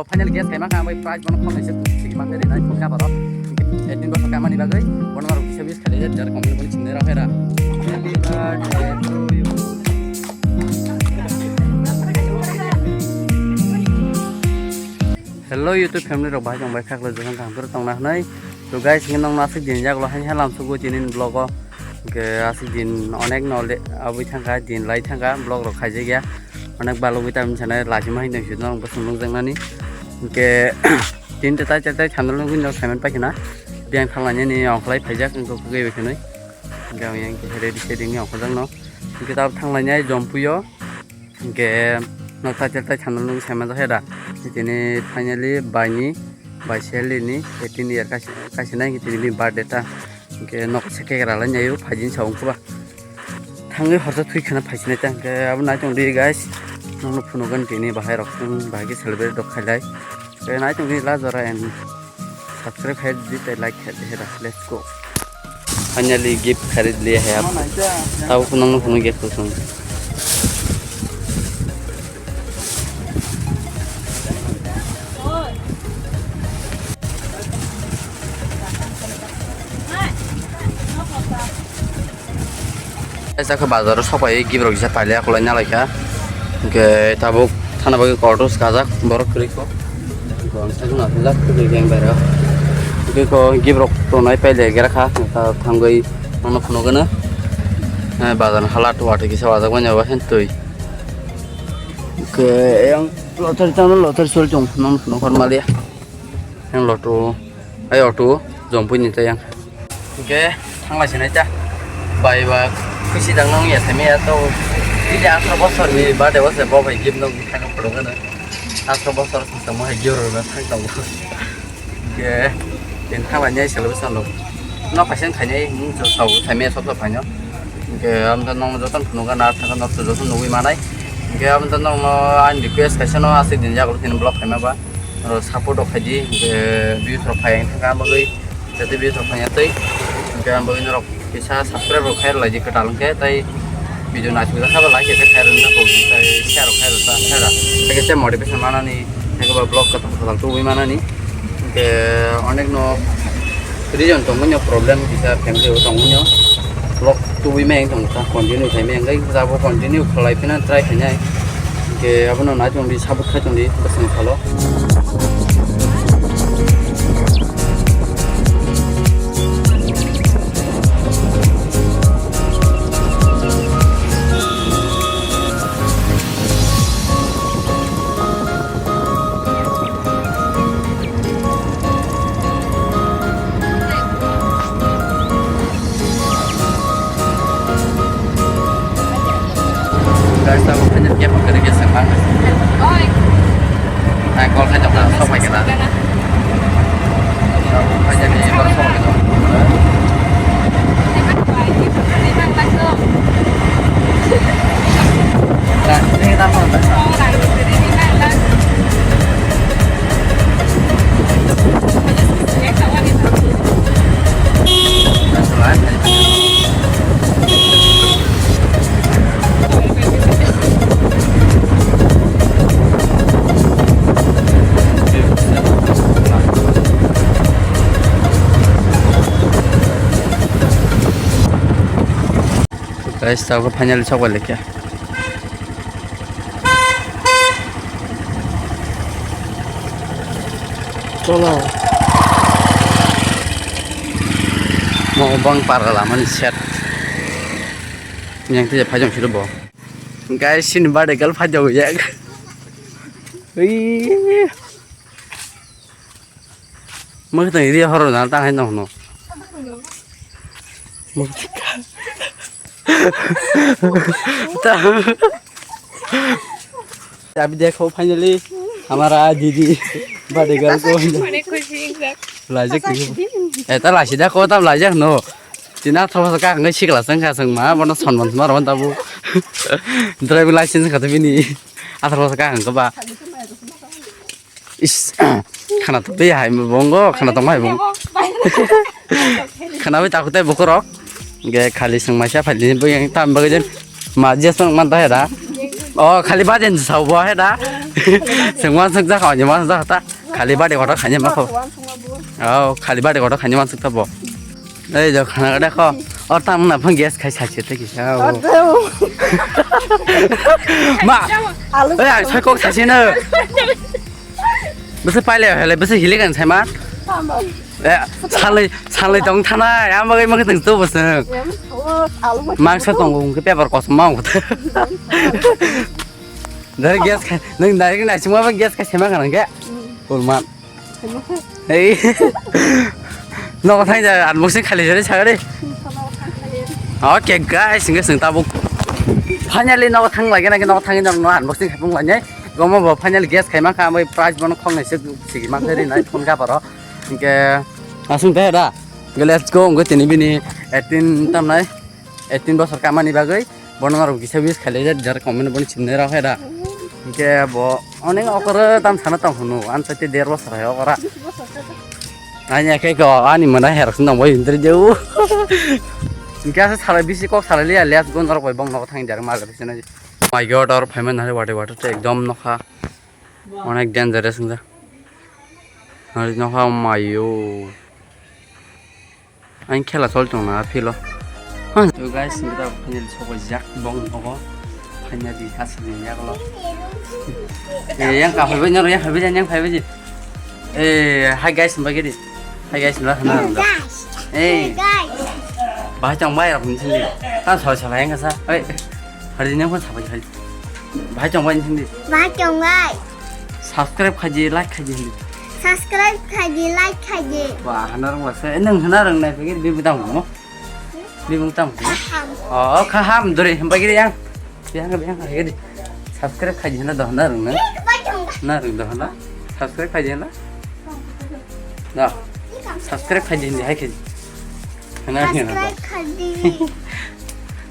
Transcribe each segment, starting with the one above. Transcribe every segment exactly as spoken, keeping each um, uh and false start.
Final guess khaima kha, bai prize bono khonai se sigi ma khe rinai kha baro. Eighteen bosor kamani bagwi bono norok kisa wish khalai jar, comment bono sinai rok hera. Happy birthday to you. Hello YouTube family rok, bahai tong bai khaklo jokon kaham khe tongna hwnwi. To guys, hingke nong nasik din jaglo hain halam sugo tinin vlog o. Hingke asik din onek no le abui thangka, din lai thangka, vlog rok khaijak ya. Onek balugwi tamni sana lachima hai nang sut nang bosong nukjaknani. Hingke tin ta tai tai chandal nugwi no saiman paikha na. Biyang thanglainani ongkhlai phaijak wngkha kwgwi bai khenwi. Hingke ang yang khe ready seding ni ongkhojakno. Hingke tabuk thanglainai Jompuio. Hingke no tai tai chandal nugwi saiman jak heda. Tini finally baini bai selini eighteen year kaisa kaisa nai tini bini birthday ta. Hingke nok se kekra lai nai o phaijin sa ongkha ba. Thangwi horsa thwi khana phaisinai ta hingke abo nai tong di guys. Nokno phunukgani tini bahai rok tong bahai khe celebrate rok khailai. Hingke nai tong di la jora and subscribe khai di tei like khai di hera. Let's go. Finally gift kharid liya hai aap. Tabo phunukno phunuk ya kusum. Kaisa khe bazar o sok pai gift rok kisa pailai akolai nalaikha. Hingke tabuk thana bagwi auto se kajak borok kwrwi kho. Hingke ang sakno asajak kwrwi khe ang bairo. Hingke kho gift rok tongnai pailai gra kha thangwi mano phunukgwno. Bazar ni hala watwi kisa wajak manya bo hentwi. Hingke ang lottery tangno lottery sori tong mano phunuk hor maliya. Yang lotu, ayo tu, jompu ni tayang. Oke, thang lai sinai ta. Bai ba, khusi dang nang ya, sami ya to. Ini asra bosor ni birthday bosor bo bai gift nang thang photo kana. Asra bosor sama hai gift na thang tong. Oke, tin thang lai nyai selo bosor lo. No pasen khai nyai, hmm, so so sami ya sok sok phaino. Oke, am to nong joton phunuk kana, thang no to joton nugui manai. Oke, am to nong no an request kaisa no asik din jago tin vlog khaima ba. Oro support rok khaidi, hingke views rok phai ang thangka bagwi, jate views rok phaiya tei, hingke ang bagwi norok kisa subscribe rok khai rwlaidi kwtal hingke, tei video naisingsa khe ba like khe khai rwna kok, tei share rok khai rwsa, share rok. Tei khe motivation manani, tei khe ba vlog kwtal kwtal tubui manani, hingke onek no reason tongmani problem kisa family o tongmani o. Vlog tubui mai tong ta continue khai mai ang jabo continue khlai phina try khainai. Ke abono nai tong di sabuk khai tong di bwswng salo. Guys, tabuk khaina kebo kwrwi khe swng mang. Oi. Ang call khaina ba sok bai khe na. Tabuk khaina ni bar sok bai khe. Guys, tabuk finally sok bai lekha. Cholo. Mo bang para lamani set. Yang tija phajong siro bo. Guys, sini bade gal phajong ya. Ui. Mwkhwtwng ri horo na ta hai nokno. अभी देखो finally हमारा दीदी बड़े गर्ल को। Lajak. Eta lasi da ko tam lajak no. Tina thapa ka ngai sikla sang ka sang ma bono sonman ma ron tabu. Driving license ka bini. Atharo ka ang ba. Is, khana to tei hai bongo, khana tong hai bongo. Khana bai takhuk tei bokhorok. Ge khali swng maisa phai ni bo yang tam bagwi jen. Ma je swng man ta heda. O khali ba jen sa bo heda. Chwng uansuk jakha, ani uansuk jakha ta. Khali bari kotor khaini ma kho. Uansukma bo. Oh, khali bari kotor khaini uansuk ta bo. Ei jo khana dekho. Or ta muna phang gas khai sachi te ki. Oh. Ma. Alu. Ei ang sai kok sachi na. Bese paile hele bese hile kan sai ma. Tama. Eh, salai, salai tong thana, ya magai magai tong tu bese. Em, oh, alu ma. Mangsa tong ung ke paper kos ma ung. Dari gas khai, nang dari na sima ba gas khai sema kan ke. Hmm. Ulman. Sema. Ei. Nogo thang ja unboxing khali jare sagare. Hmm, sama kan khali. Okay guys, inge sing tabuk. Finally nogo thang lagi na nogo thang no unboxing khai pung lagi. Gomo bo finally gas khai ma kha bai price bono khong nai se sigi ma khari nai phone ka paro. Inge asung te da. Inge let's go inge tini bini eighteen tam nai. Eighteen bosor kamani bagwi bono norok kisa wish khailai jak, jar comment boni sinai rok hai da. Hinkhe bo onek okoro tam sana tong hunu, ansa te der bosor hai okora. Ani akhai ko ani mana herok sin dong bai indri jeu. Hinkhe asa salai bisi kok salai liya, let's go norok bai bong nogo thang jak ma gari sinai. My God, or phaima nari wate wate te ekdom nokha. Onek dangerous wngkha. Nari nokha mayo. Ang khela chol tong na philo. Hah. To guys, ngi ta final sokoi jak bong nogo. Final di has ni yak lo. Eh, yang ka phai bai, yang phai bai, yang phai bai. Eh, hi guys, mbagi di. Hi guys, nula hana. Guys. Eh. Guys. Bahai tong bai rok ni sini. Ta soi sala yang kasa. Oi. Hari ni pun sabai hari. Bahai tong bai ni sini. Bahai tong bai. Subscribe khaji, like khaji hindi. Subscribe khaji, like khaji. Wah, hana rong wasa. Eh, nang hana rong nai pagi bi butang mo. Bi butang mo. Kaham. Oh, kaham dore, hempa giri yang. Yang, yang, yang, yang. Subscribe khaji hana do hana rong na. Eh, kebai tong. Na rong do hana. Subscribe khaji hana. Da. Subscribe khaji hindi hai khaji. Hana hana. Subscribe khaji.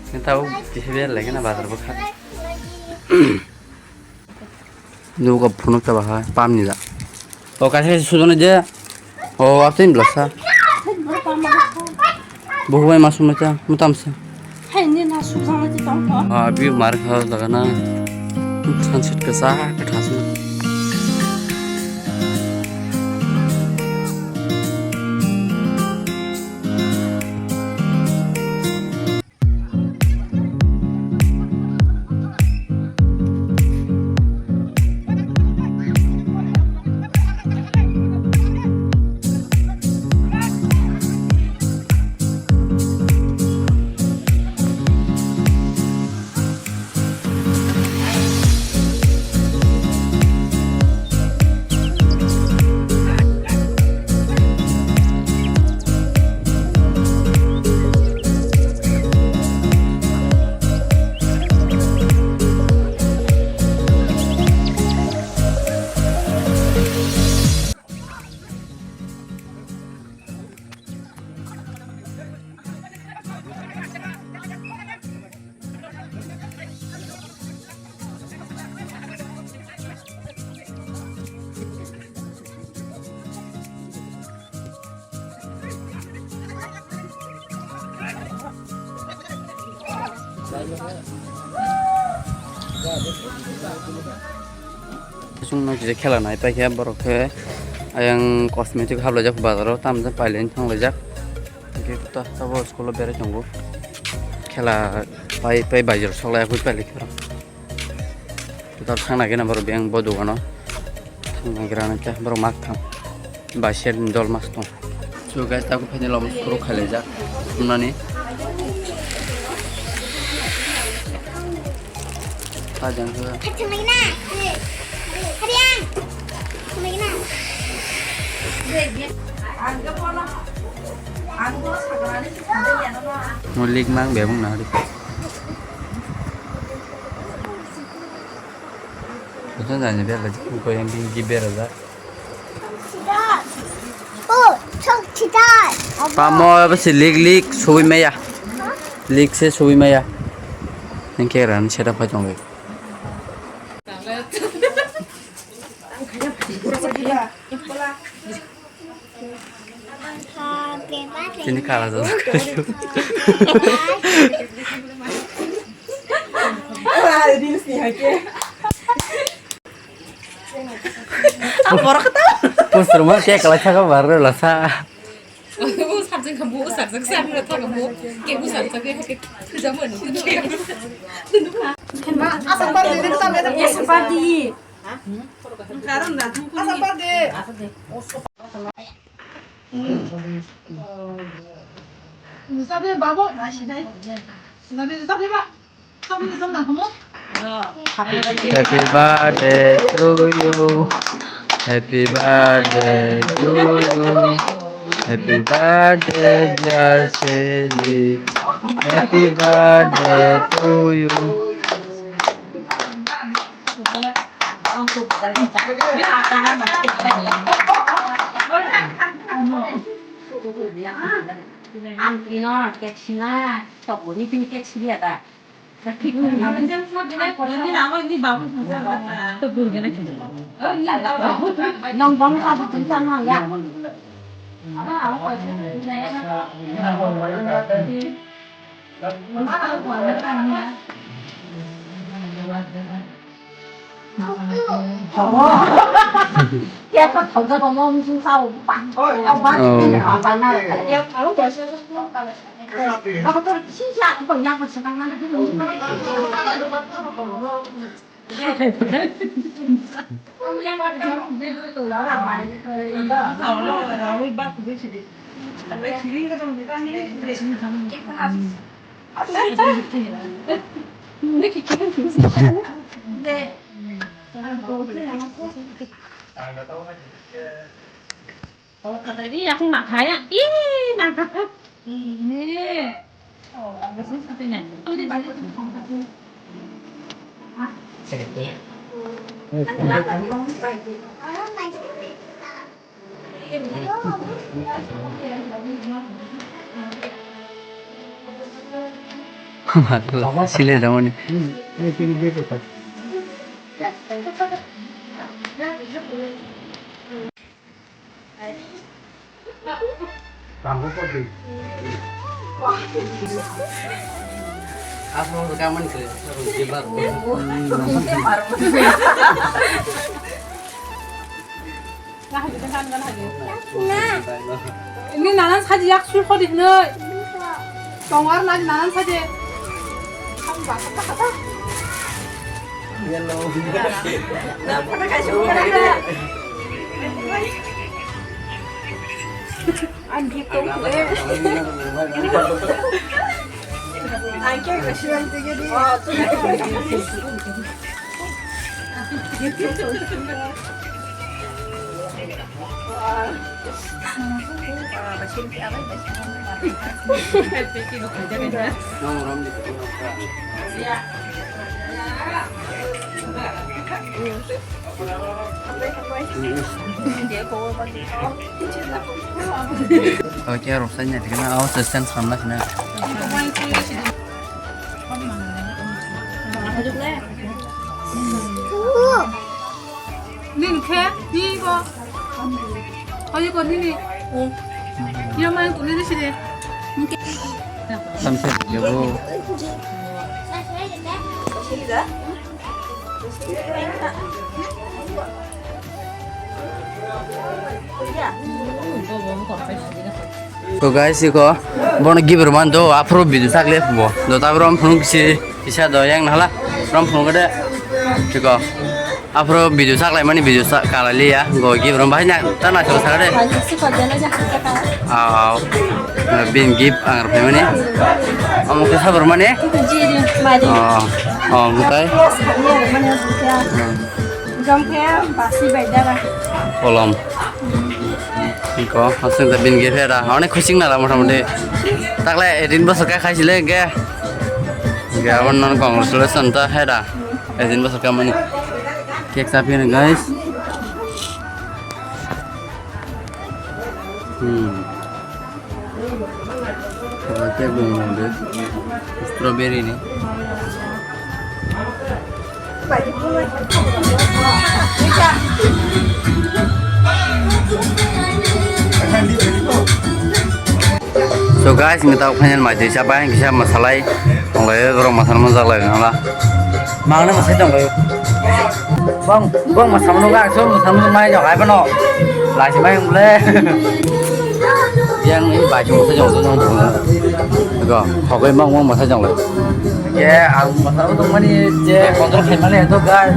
Nang tau behavior lagi na bazar bukha. Nugo phunuk ta bahai pam ni da. O kaisa kaisa sujone je. O apni blasa. Buhu bai masuk macam mutam se. Hai ni na sujang lagi tong. Ah, view mar kha daga na. Sunset kasa kasa. Chwngno kisa khela nai paikha borok khe ayang cosmetic haplaijak bazaro tamjak pailai thanglaijak. Hwnkhe ta tabuk school o berai tongo. Khela pai pai bai jora soklai hui pailai khe. Tabuk thangna khe borok biyang bo dogano thangna gira nang khe borok mak thang bai set dol mas tong. So guys, tabuk phaini lobo suru khailaijak thumnani. Hajang khe. Mulik mang bebung na hari. Itu nanya bela jikung ko yang binggi bera ja. Oh, chok chidar. Pamo apa si lik lik suwi maya. Lik se suwi maya. Yang kira ni seda pajong lagi. Chini kala jajak. Reels ni hai khe. Ang borok khe tamo. Pusruma cake lai thaka barre lasa. Bu sarjak kha, bu sarjak sa, bu thaka bu. Ke bu sarjak ke, ke thujamo ni. Asam party, asam party. Asam party. Happy birthday to you. Happy birthday to you. Happy birthday, dear Shelly. Happy birthday to you. Sile damani. Ini nanan saji yak sul khodi hwnwi. Tong ar nani nanan saji. Yellow. Ang gift tong kule. Ang khe restaurant tigedi. Oke, rok saya nyari kena, awas, stand sama kena. Nini khe, nini bo. Ayo ko nini. Yo man ko nini sini. Samse jabo. So guys, iko bono gibir man do, aphuru video sak le bo. Do ta brom phunuk si, isa do yang nahala, brom phunuk de. Iko aphuru video sak lai mani video sak kala liya, go gibir bahai na, ta na chalo sak de. Ah, bin gib ang rap mani. Amo ke sabar mani? Ji, ji, mari. Oh, oh, mutai. Jom khe basi bai dara. Kolom. Iko, asung ta bin ge phera. Onek khuching nala motamuti. Takle eighteen bosor khe khaisile ge. Ge abon non congratulation ta hera. Eighteen bosor khe mani. Cake chapi guys. Hmm. Oke, bumung de. Strawberry ni. So guys, ngi tau final mai tisa bai kisa masalai. Tonglai borok masal manjak lai nala. Mangna masai tonglai. Bong, bong masam nung ang so masam nung mai jok ai bano. Lai si mai ule. Yang ini bai chung sa jong jong jong. Go, hok ai bong bong masa jong le. Ye, ang masa nung mani je control khai mani to guys.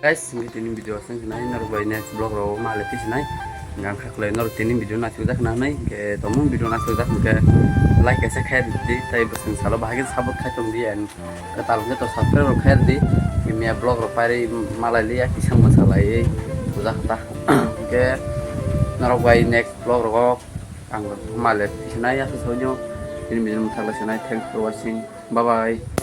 Guys, ini tini video asing sinai, norok bai next vlog ro ma le ti sinai. Yang khaklai norok tini video na sujak na nai, ke tomung video na sujak ke like ese khai di, tai bosong salo bahagi sabuk khai tong di and Kwtal hwnkhe to subscribe rok khair di. Mia vlog rok pairi malai liya kisa mwsalai puja kha ta. Hwnkhe norok bai next vlog rogo ang malai sinai ya soinyo. Ini video mwthak lai sinai. Thanks for watching. Bye bye.